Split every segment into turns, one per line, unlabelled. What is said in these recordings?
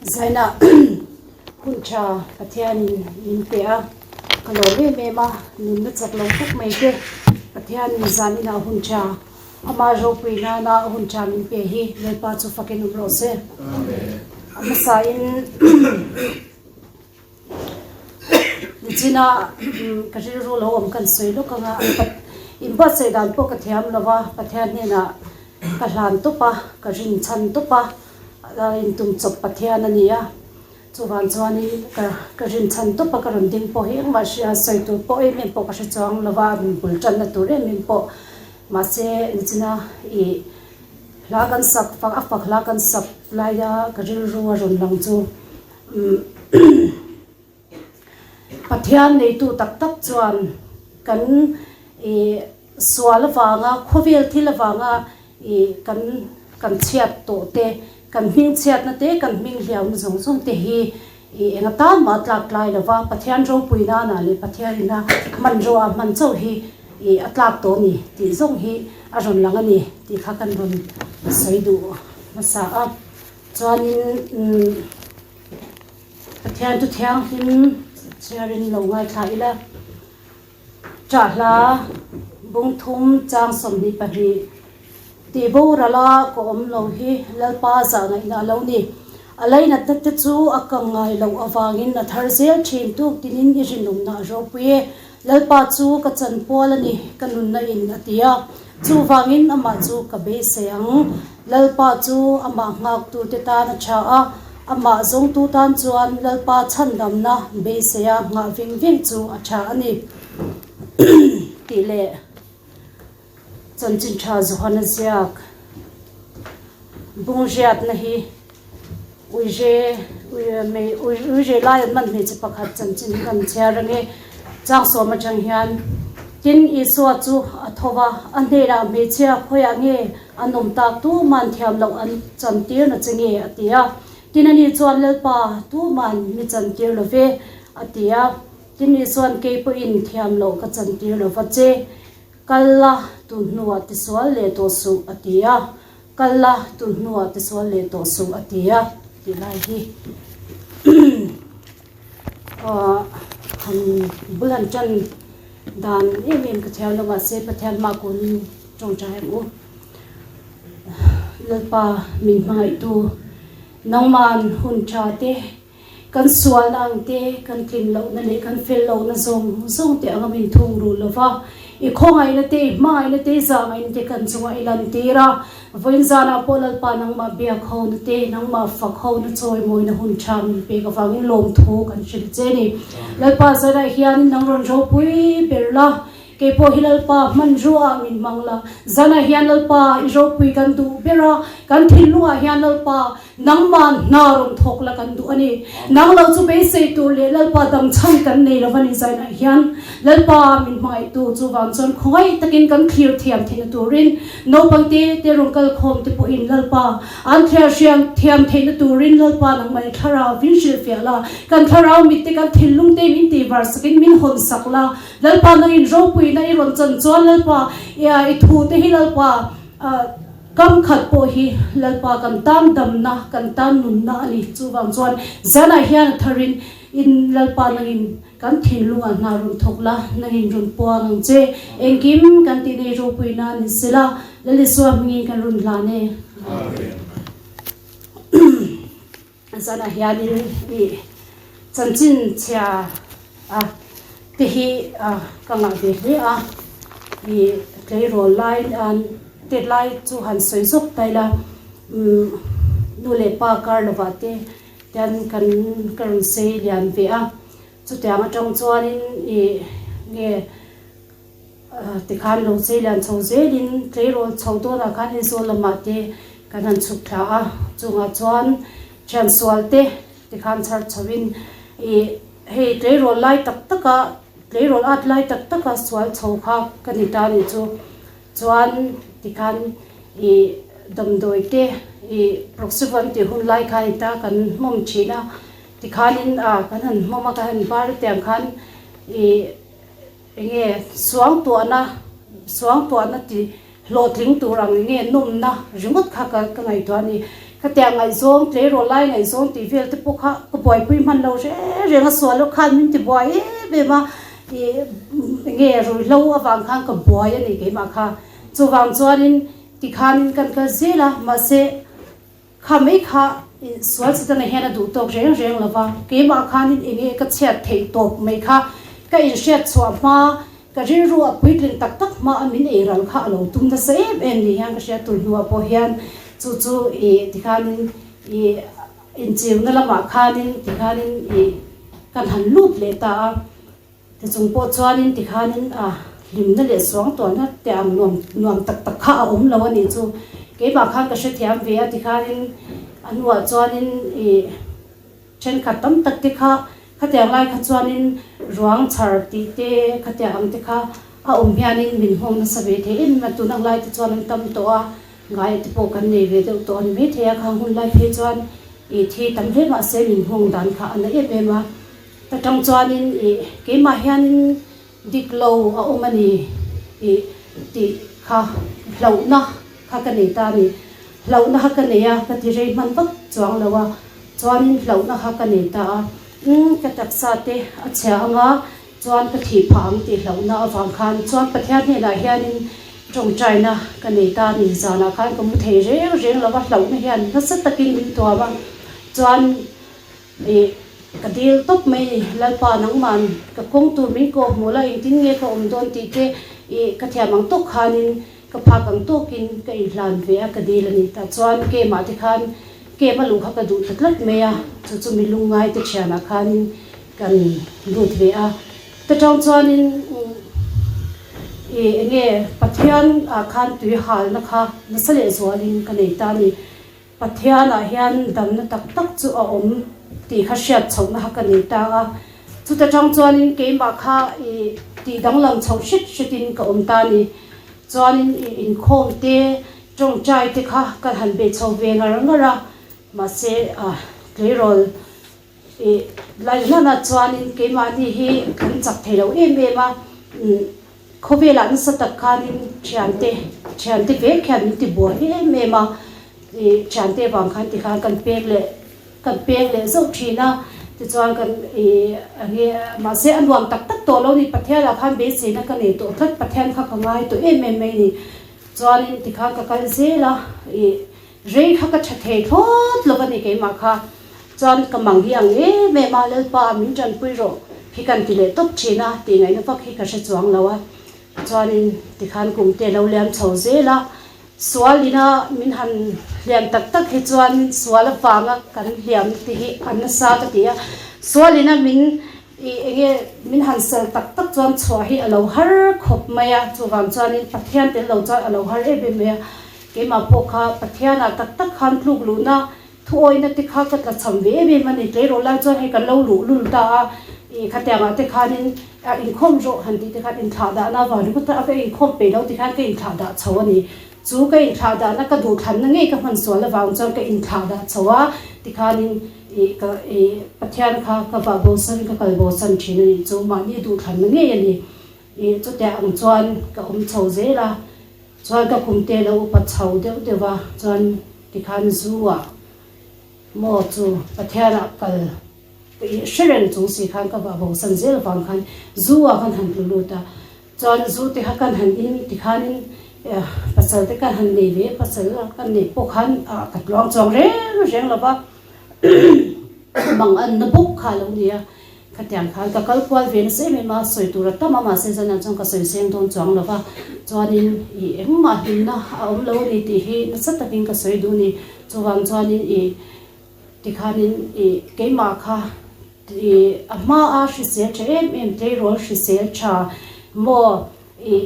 Zaina hun tha Pathianin min pe a, ka lawm em em a, nunna chak lo tak mai te Pathianin zaninah hun tha ama ropui nana hun tha min pe hi Lalpa chu fakin awm rawh se. A hmasain Nichina ka rilru lo awm kan sawi lawk anga inbuatsaih dan pawh ka thiam lo va, Pathian hnenah ka hlan tawp a, ka rinchhan tawp a, intum chawp Pathian a ni a, chuvang chuanin ka ka rinchhan tawp a ka rawn ding pawh hi engmah hria sawi tur pawh em em pawh ka hre chuang lo va, bul tanna tur em em pawh mahse nichina ih hla kan sak fak a fak hla kan sak laia ka rilru a rawn lang chu. Pathian neitu tak tak chuan kan ih sual avanga khawvel thil avanga ih kan kan chhiat tawh te kan hming chhiatna te kan hming hliauna zawng zawng te hi ih eng atan mah a tlak tlai lo va, Pathian ropui nana leh Pathian ina hmanrua a hman chauh hi ih a tlak tawh a ni tih zawng hi a rawn lang a ni tih kha kan rawn sawi duh hmasa a. Chuanin umm Pathian chu thianghlim chhiarin lo ngaithla ila, Chahla bungthum chang 22 tih borala ka awm lo hi Lalpa zah ngaihna a lo ni. A lainatna te chu a kang ngai loh avangin a thar zel thin tuk tinin i rinawmna a ropui e. Lalpa chu ka chanpual a ni, ka nunna in a ti a. Chuvangin amah chu ka beisei ang. Lalpa chu amah nghaktute tan a tha a, amah zawngtu tan chuan Lalpa chhandamna beiseia nghah veng veng chu a tha a ni. Tih leh Chanchin Tha Johana ziak Bungriatna hi Uire uire lai an man hmeichhe pakhat chanchin hi kan chhiar ang e. Chang sawm atang hian tin Isua chu a tho va, a hnenah hmeichhia khawiah nge an awm tak tuman thiam loh an chantir na che nge a ti a. Tin ani chuan Lalpa tuman mi chantir lo ve a ti a. Tin Isuan kei pawhin thiam loh ka chantir lo va che. Kal la tun hnuah tisual leh tawh suh a ti a. Kal la, tun hnuah tisual leh tawh suh a ti a tih lai hi han bul han tan dan em em ka thiam lo mahse Pathian hma kunin tawngtai ang u. Lalpa min hmangaihtu nangman hun tha te Kan sualna ang te, kan tlin lohna leh kan fel lohna zawng zawng te anga min thung rul lo va, i khawngaihna te, i hmangaihna te, i zahngaihna te kan chungah i lantir a. Vawiin zanah pawh Lalpa nangmah biak hona te, nangmah fak hona chawimawina hun tha min pek avangin lawmthu kan hrilh che ni. Lalpa zanah hianin nang rawn ropui ber la, Kei pawh hi Lalpa hmanrua ah min hmang la, zanah hian Lalpa i ropui kan duh ber a, kan thinlungah hian Lalpa nangmah hna rawn thawk la kan duh a ni. Nang lo chu beisei tur leh Lalpa damchhan kan nei lo va ni zanah hian Lalpa min hmangaihtu chuvang chuan khawngaih takin kan thlir thiam theihna turin naupang te te rawn kal khawm te pawhin Lalpa an thliar hriam thiam theihna turin Lalpa nangmah i thlarau vin hrilhfiah la, kan thlarau mit te kan thinlung te min tihvar sakin min hawn sak la. Lalpa nangin ropuina i rawn chan chuan Lalpa i thu te hi Lalpa kam khat pawh hi Lalpa kan tan damna kan tan nunna a ni. Chuvang chuan zanah hian a tharin in Lalpa nangin kan thinlungah hna rawn thawk la, nangin rawn puang ang che. Engkim kan tih nei ropuina ni sela Lal Isua hmingin kan rawn hlan e. Amen. Zanah hianin i chanchin chhia a te hi ka ngah ve hle a, i tleirawl lai an tet lai chu han sawi zawk ta ila nu leh pa kar lovah te hian kan ka rawn sei lian ve a, chutiang atang chuanin i nge Tikhan lo chei lian chho zelin tleirawl chho dawnah khan Aizawl lamah te kan han chhuk thla a, chungah chuan thian sual te tikhan chhar chhoin ih hei tleirawl lai tak taka tleirawl at lai tak taka sual chho kha ka ni ta nih chu. Chuan tikhan ih damdawi te ih Proxyvan tih hun lai khan ita kan hmawm thin a, tikhanin a kan han hmawm a kan han bar tiang khan ih. Enge suangtuahna, suangtuahna ti hlawhtling tur ang enge nawmna ringawt kha ka ka ngaihtuah a ni. Khatiang ngaihzawng, tleirawl lai ngaihzawng tih vel te pawh kha ka buaipui hman lo reng reng a, sual loh khan min ti buai em em a, ih enge ruihhlo avang khan ka buai a ni keimah kha. Chuvang chuanin tikhanin kan kal zel a, mahse kha mai kha sual chitana hian a duh tawk reng reng lo va, keimah khanin enge ka chhiat theih tawp mai kha ka inhriat chhuah hma, ka rilru a puitlin tak tak hma a min ei ral kha a lo tum nasa em em ni hian ka hria tur hnuah pawh hian chu chu ih tikhanin ih inchiuna lamah khanin tikhanin ih kan han lut leh ta a. Tichung pawh chuanin tikhanin a hlimna leh suangtuahna te ang nuam nuam tak tak kha a awm lo a nih chu. Keimah khan ka hrethiam ve a tikhanin a hnuah chuanin ih thenkhat tam tak te kha khatiang lai kha chuanin ruang chhar tih te khatiang ang te kha a awm hianin min nghawng nasa ve thei em em a, tun ang lai te chuan an tam tawh a, ngai te pawh kan nei ve deuh tawh a ni maithei a, khang hun lai phei chuan ih thi tam hle mahse min nghawng dan kha a na em em a. Ta tang chuanin ih keimah hianin dik lo a awm a ni ih tih kha hlauhna kha ka nei ta a ni. Hlauhna kha ka nei a, ka ti rei hman vak chuang lo a, chuanin hlauhna kha ka nei ta a, umm ka taksa te a chhia ang a, chuan ka thih phah ang tih hlauhna avang khan chuan Pathian hnenah hianin tawngtaina ka nei ta a ni. Zanah khan ka mu thei reng reng lo a, hlauhna hian nasa takin min tuam a, chuan Ih, ka dil tawp mai ni, Lalpa nangman ka kawng tur min kawh hmuh la engtin nge ka awm dawn tih te ih ka thiam ang tawk khanin ka phak ang tawkin ka inhlan ve a ka dil a ni. Tah chuan Kemah te khan Kem a luh kha ka duh ta tlat mai a, chu chu mi lungngai te thianah khanin kan lut ve a. Ta tang chuanin ih enge Pathian ah khan tui halna kha nasa lehzualin ka nei ta a ni. Pathianah hian damna tak tak chu a awm tih kha hriat chhohna kha ka nei ta a. Chuta tang chuanin keimah kha i tih danglam chhoh hret hretin ka awm ta a ni. Chuanin i inkhawm te, tawngtai te kha ka han bei chho ve ngar ngar a, mahse a tleirawl i laihlan ah chuanin keimahni hi kan chak thei lo em em a. Khawvelah nasa tak khanin thiante, thiante vek hian min ti buai em em a, ih thiante vang khan tikhan kan pek leh kan pek leh zauh thin a, tichuan kan ih enge mahse a nuam tak tak tawh lo ni, Pathianah khan beiseina ka nei tawh tlat, Pathian kha ka ngai tawh em em mai ni, chuanin tikhan ka kal zel a, ih rei kha ka tha thei thlawt lo a ni keimah kha, chuan ka mang hi ang em em a, Lalpa min tanpui rawh hi kan ti leh tawp thin a, tih ngaihna vak hi ka hre chuang lo a, chuanin tikhan kum te lo liam chho zel a, sual ina min han hliam tak tak hi chuan sual avanga kan hliam te hi a nasa ka ti a, sual ina min ih enge min han sel tak tak chuan chhuah hi a lo har khawp mai a, chuvang chuanin Pathian tel lo chuan a lo har em em mai a, keimah pawh kha Pathianah tak tak khan tluk luhna Thuawihna te kha ka tlachham ve em em a ni. Tleirawl lai chuan hei kan lo luh lul ta a, ih khatiangah te khanin a inkhawm rawh han tih te khan inthlah dahna avang ringawt a ka inkhawm peih lo ti khan ka inthlah dah chho a ni. Chu ka inthlah dahna ka duhthlanna ngei ka hman sual avang chuan ka inthlah dah chho a tikhanin ih ka ih Pathian kha ka vah bosan ka kal bosan thin a nih chu mahni duhthlanna ngei a ni. Ih chutiang ang chuan ka awm chho zel a. Chuan ka kum te lo upa chho deuh deuh a, chuan tikhan zu ah maw chu Pathian ah kal ka ih hre reng chung si khan ka vah bosan zel vang khan zu ah khan han tlu lut a, chuan zu te kha kan han in tikhan in pasal te kan han nei ve pasal kan neih pawh khan ah ka tluang chuang reng reng lo va mang an na bawk kha a lo ni a. Khatiang khan ka kal kual ve nasa em em a, sawi tur a tam a, mahse zanah chuan ka sawi seng dawn chuang lo va, chuanin ih engmah hlimna a awm lo a ni tih hi nasa takin ka sawi duh a ni. Chuvang chuanin ih tikhanin ih keimah kha ih a hmaa hrisel tha em em tleirawl hrisel tha maw ih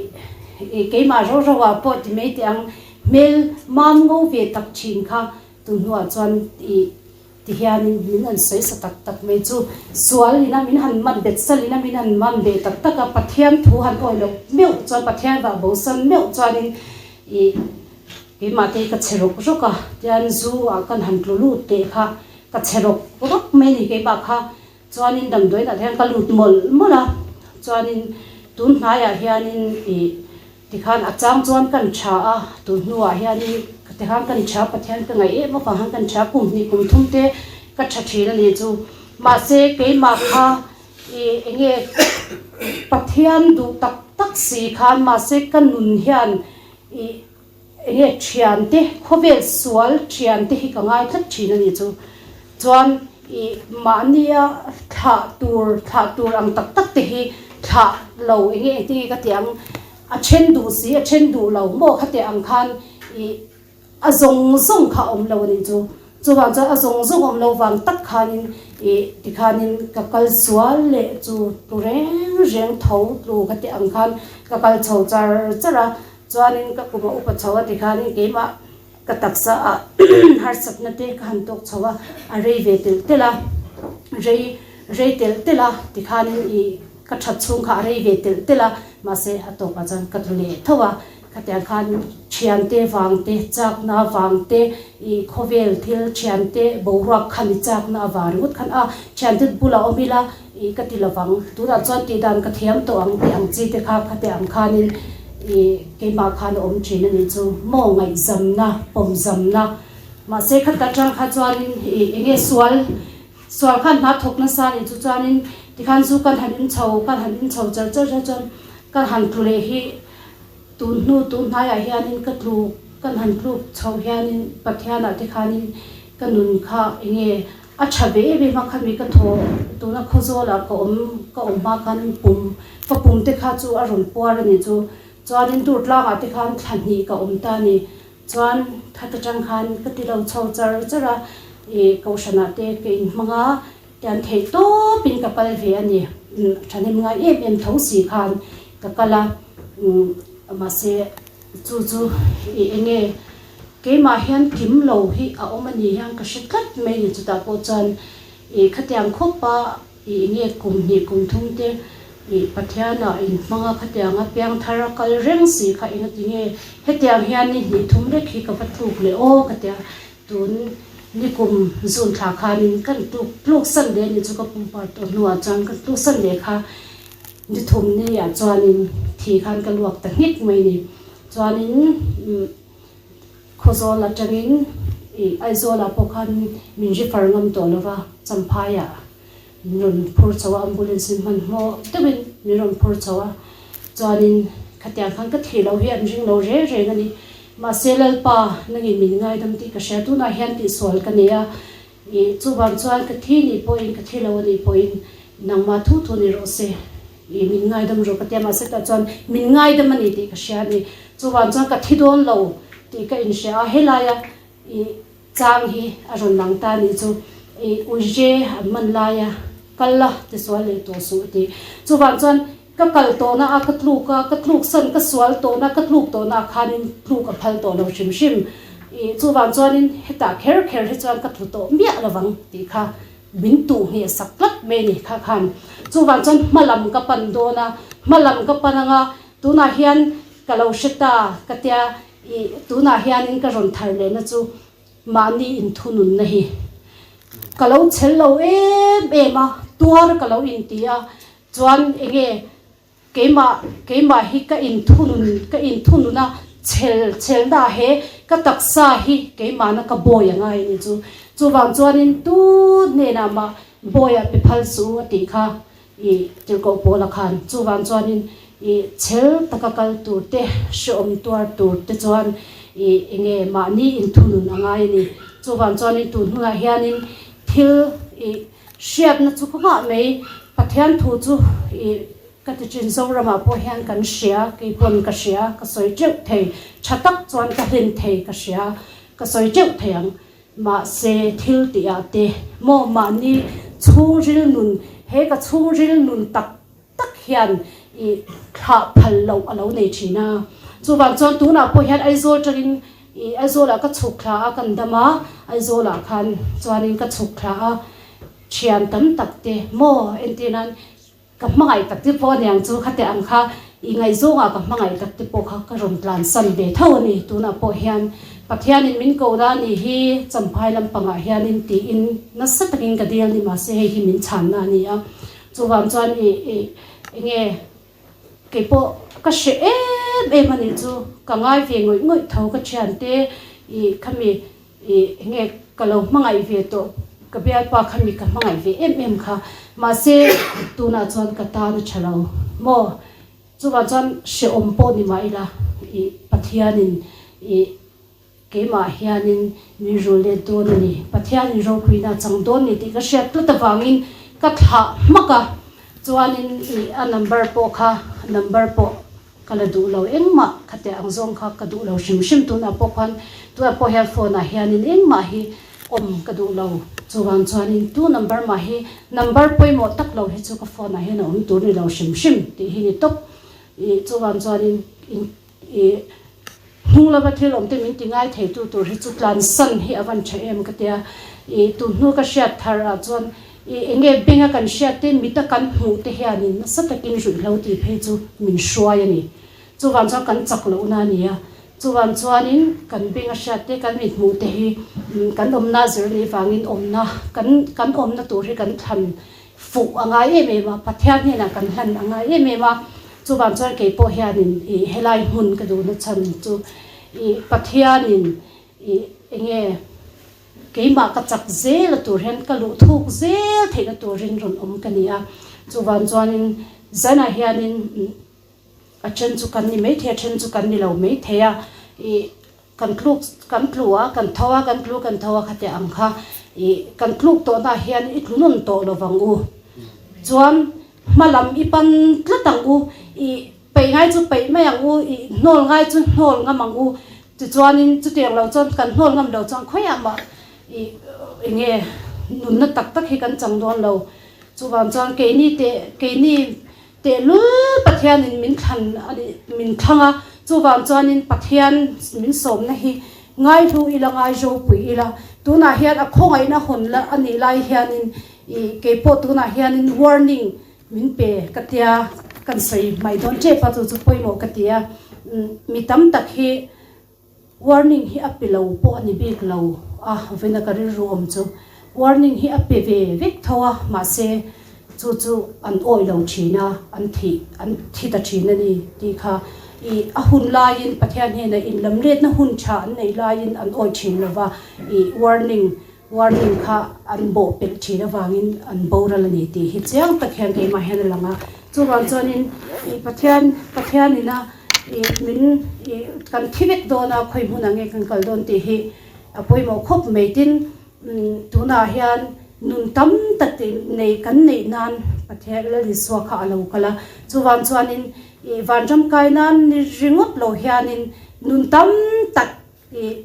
ih keimah rau rau ah pawh ti mai teh ang hmel mam ngo ve tak thin kha tun hnuah chuan ih Ti hianin min han sawi sa tak tak mai chu sual ina min han man bet sal ina min han man ve tak tak a, Pathian thu han awi loh meuh chuan Pathian vah bosan meuh chuanin ih keimah te hi ka che rawk rawk a, tian zu ah kan han tlu lut teh kha ka che rawk rawk mai a ni keimah kha chuanin damdawiinah te hian ka lut mawlh mawlh a, chuanin tun hnaiah hianin ih tikhan a chang chuan kan tha a, tun hnuah hianin. Tikhan kan tha, Pathian ka ngaih em avang khan kan tha, kum hnih kum thum te ka tha thin a ni chu. Mahse keimah kha i enge Pathian duh tak tak si khan mahse ka nun hian i enge thiante khawvel sual thiante hi ka ngai tlat thin a ni chu. Chuan i mahnia thlah tur thlah tur ang tak tak te hi thlah lo enge engtin nge ka tih ang. A then duh si, a then duh lo maw khatiah ang khan i a zawng zawng kha a awm lo a nih chu. Chuvang chuan a zawng zawng awm lo vang tak khanin i tikhanin ka kal sual leh chu tlu reng reng tho tlu khatiah ang khan ka kal chho char char a. Chuanin ka kum a upa chho a tikhanin keimah ka taksa ah harsatna te ka han tawk chho a, a rei ve telh telh a, rei rei telh telh a tikhanin i ka that chhung kha a rei ve telh telh a, mahse a tawpah chuan ka tlu leh tho a, khatiang khan thiante vang te, chakna vang te, i khawvel thil thiante boruak kha mi chakna avang ringawt khan a, thiante bulah awm ila i ka ti lovang, tunah chuan tihdan ka thiam tawh ang tih ang chi te kha khatiang khanin i keimah khan a awm thin a nih chu maw ngaihzamna, pawmzamna mahse khata tang kha chuanin i enge sual Sual khan hna thawk nasa a nih chu chuanin tikhan zu kan han in chho kan han in chho char char char chuan kan han tlu leh hi tun hnu tun hnaiah hianin ka tlu kan han tluk chho hianin Pathianah te khanin ka nun kha enge a tha ve em em a khami ka thaw tuna Khawzawlah ka awm ka awm hma khan pum ka pum te kha chu a rawn puar a nih chu chuanin Durtlangah te khan thla hnih ka awm ta a ni. Chuan khat atang khan ka ti lo chho char char a, ih kohhranah te ka inhmang a, tian theih tawpin ka kal ve a ni. Thahnem ngai em em tho si khan ka kal a, mahse chu chu ih eng nge keimah hian kim lo hi a awm a ni hian ka hre tlat mai a ni. Chutah pawh chuan ih khatiang khawpa I enge kum hnih kum thum te i Pathian ah in hmang a khatiang a piangthar a kal reng si kha enga ti nge hetiang hian ni hnih thum lek hi ka va tluk leh aw ka tia tun ni kum zun thla khanin kan tluk tluk san leh ni chu ka pumpar tawh hnuah chuan ka tluk san leh kha ni thum ni ah chuanin thi khan ka luak ta nghek mai ni chuanin umm Khawzawl atangin i Aizawlah pawh khan min refer ngam tawh lova Champhaiah min rawn phur chho a, ambulance in hmanhmawh deuhin min rawn phur chho a, chuanin khatiang khan ka thih loh hi an ring lo reng reng a ni. Mahse Lalpa nangin min ngaidam tih ka hria, tunah hian tihsual ka nei a, i chuvang chuan ka thi nih pawhin ka thi lo a nih pawhin nangmah thu thu ni rawh se. I min ngaidam rawh ka ti a, mahse tah chuan min ngaidam a ni tih ka hria a ni. Chuvang chuan ka thi dawn lo tih ka inhria a, helaia i chang hi a rawn lang ta a nih chu. I uije an man laia kal la tisual leh tawh suh a ti. Chuvang chuan ka kal tawhna a ka tluk a, ka tluk san ka sual tawhna ka tluk tawhna ah khanin tluk a phal tawh lo hrim hrim. I chuvang chuanin hetah kher kher hi chuan ka tlu tawh miah lovang tih kha Min tuh ngheh sak tlat mai a ni kha khan. Chuvang chuan hma lam ka pan dawn a, hma lam ka pan anga tunah hian ka lo hre ta ka tia ih tunah hianin ka rawn thar lehna chu mahni inthununna hi ka lo chhel lo em em a, tuar ka lo inti a, chuan enge Keimah, keimah hi ka inthunun, ka inthunun a, chhel, chhelna he ka taksa hi keimahna ka bawi a ngai a ni chu. Chuvang chuanin tu hnenah mah bawiah pe phal suh u a tih kha i tirhkoh Paula khan. Chuvang chuanin i chhel taka kal tur te, hrehawm tuar tur te chuan i enge mahni inthunun a ngai a ni. Chuvang chuanin tun hunah hianin thil i Hriatna chu ka nghah mai. Pathian thu chu i ka ti thin Zoramah pawh hian kan hria, kei pawn ka hria, ka sawi teuh thei, tha tak chuan ka hlen thei ka hria, ka sawi teuh thei ang. Mahse thil tihah te maw mahni chhungril nun, he ka chhungril nun tak tak hian i thlah phal loh a lo nei thin a. Chuvang chuan tunah pawh hian Aizawl tangin i Aizawlah ka chhuk thla a kan dam a, Aizawlah khan chuanin ka chhuk thla a, thian tam tak te maw entir nan ka hmangaih tak te pawh aniang chu khate ang kha i ngaihzawngah ka hmangaih tak te pawh kha ka rawn tlansan ve tho a ni. Tunah pawh hian Pathianin min ko na ni hi Champhai lampangah hianin tiin nasa takin ka dil ni mahse hei hi min chhanna a ni a. Chuvang chuan i i enge keipawh ka hre em em a nih chu ka ngai ve ngawih ngawih tho ka thiante. I khami i enge ka lo hmangaih ve tawh ka bialpa khami ka hmangaih ve em em kha mahse tunah chuan ka tan a tha lo maw chuvang chuan hrehawm pawh ni mah ila i Pathianin i Keimah hianin min rul let dawn a ni, Pathianin ropuina a chang dawn ni tih ka hriat tlat avangin ka thlah hmak a, chuanin ih a number pawh kha number pawh ka la duh lo engmah khatiang ang zawng kha ka duh lo hrim hrim tunah pawh khan tunah pawh hian phone ah hianin engmah hi awm ka duh lo chuvang chuanin tu number mah hi number pawimawh tak lo hi chu ka phone ah hian a awm tur ni lo hrim hrim tih hi ni tawp ih chuvang chuanin in ih. Hnung lama thil awm te min ti ngai thei tu tur hi chu tlansan hi a van tha em ka tia. I tun hnu ka hriat thar ah chuan i enge benga kan hriat te mita kan hmuh te hianin nasa takin ruihhlo tih phei chu min hruai a ni. Chuvang chuan kan chak lohna a ni a. Chuvang chuanin kan benga hriat te kan mit hmuh te hi kan awmna zir nih vangin awmna kan kan awmna tur hi kan thlan fuh a ngai em em a, Pathian hnenah kan hlan a ngai em em a, chuvang chuan kei pawh hianin ih helai hmun ka duhna chhan chu ih Pathianin ih enge keimah ka chak zel a tur hian ka luh thuk zel theihna turin rawn awm ka ni a, chuvang chuanin zanah hianin a then chu kan ni maithei a then chu kan ni lo maithei a ih Kan tluk kan tlu a, kan tho a, kan tlu kan tho a khatiang ang kha ih kan tluk tawhna ah hian i tlu nawn tawh lo vang u. Chuan hma lam i pan tlat ang u, ih peih ngai chu peih mai ang u, ih hnawl ngai chu hnawl ngam ang u. Tichuanin chutiang lo chuan kan hnawl ngam lo chuan khawiah mah ih eng nge nunna tak tak hi kan chang dawn lo. Chuvang chuan keini teh keini Tehlul Pathianin min thlan a nih, min thlang a, chuvang chuanin Pathian min sawmna hi ngaihlu ila, ngaizopui ila, tunah hian a khawngaihna hawn la a nih lai hianin ih keipawh tunah hianin warning min pe ka tia, kan sawi mai dawn tep a, chu chu pawimawh ka ti a, mi tam tak hi Warning hi a pe lo pawh a ni bik lo a, vawiina ka rilru awm chu warning hi a pe ve vek tho a, mahse chu chu an awih lo thin a, an thih an thi ta thin a ni tih kha ih a hun laiin Pathian hnena inlamletna hun tha an neih laiin an awih thin lo va, ih warning Warning kha an bawh pelh thin avangin an boral a ni tih hi chiang tak hian keimah hian a lang a. Chuvang chuanin ih Pathian Pathianina ih min ih kan thi vek dawn a, khawi hmunah nge kan kal dawn tih hi a pawimawh khawp mai. Tin, tunah hian nun tam tak tih nei kan neih nan Pathian Lal Isua kha a lo kal a. Chuvang chuanin ih vanram kai nan ni ringawt lo hianin nun tam tak ih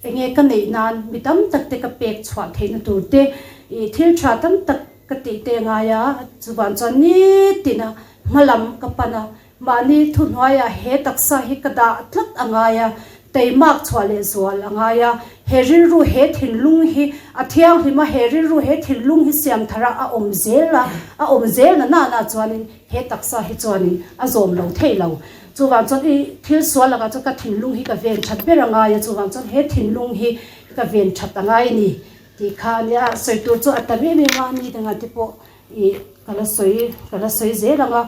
Enge ka neih nan mi tam tak te ka pek chhuah theihna tur te, ih thil tha tam tak ka tih te ngai a, chuvang chuan nitin a hma lam ka pan a, mahni thuhnuaiah he taksa hi ka dah tlat a ngai a, teimak chhuah leh zual a ngai a, he rilru he thinlung hi a thianghlim a, he rilru he thinlung hi siam thar a a awm zel a, a awm zel na nana chuanin he taksa hi chuanin a zawm lo thei lo. Chuvang chuan i thil sual lakah chuan ka thinlung hi ka ven that ber a ngai a, chuvang chuan he thinlung hi ka ven that a ngai a ni tih kha a nia. Sawi tur chu a tam em em a, ni dangah te pawh ih ka la sawi ka la sawi zel ang a,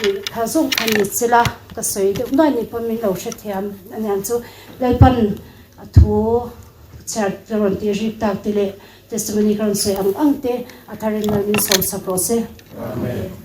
ih kha zawng kha ni chila ka sawi deuh nuai ni pawn min lo hrethiam a niang chu. Lalpan a thu chhiar ka rawn tih rik tak te leh testimony ka rawn sawi ang ang te a tharin Lal min sawmsak rawh se.
Amen.